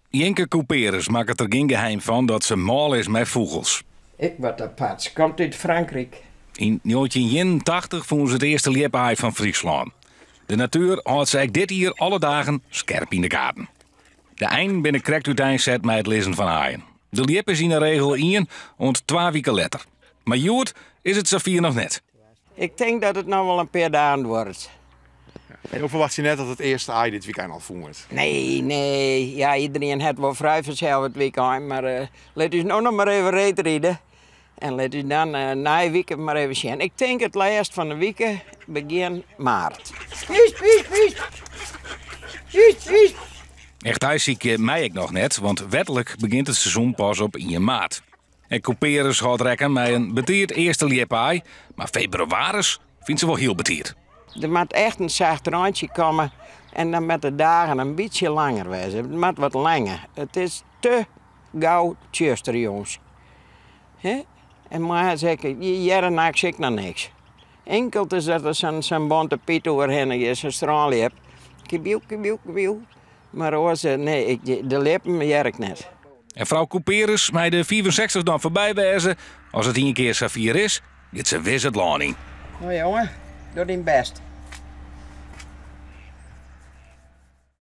Jinke Couperus makket der gjin geheim fan dat se mâl is mei fûgels. Ek wat aparts, komt út Frankryk. Yn 1981 fûn se it earste ljipaai fan Fryslân. De natuer hâldt se ek dit jier alle dagen skerp yn de gaten. De einen binne krekt úteinset mei it lizzen fan aaien. De ljip is yn 'e regel ien oant twa wike letter. Mar hjoed is it safier noch net. Ik tink dat it noch wol in pear dagen duorret. Jo ferwachtsje net dat it earste aai dit wykein al fûn wurdt? Nee, nee. Ja, iderien hat wol frij fansels it wykein, mar eh, lit ús no noch mar even reedride. En lit ús dan eh, nije wike mar even sjen. Ik tink it lêst fan de wike, begjin maart. Pies, pies, pies. Pies, pies. Echt aaisykje mei ek noch net, want wetlik begjint it seizoen pas op ien maart. En Couperus hâldt rekken mei in betiid earste ljipaai, mar febrewaris fynt se wol hiel betiid. Der moat echt in sacht reintsje komme en dan moat de dagen in bytsje langer wêze. It moat wat langer. It is te gau tsjuster jûns. Hè? En moarns ek, je hearre nachts ek noch niks. Inkeld is dat der sa'n sa'n bonte pyt oerhinne giet, sa'n strânljip. Kibioe, kibioe, kibioe. Mar oars, nee, ik, de ljippen hear ik net. En frou Couperus mei de 65 dan foarby wêze. As it ien kear safier is, giet se wis it lân yn. No jonge, doch dyn bêst.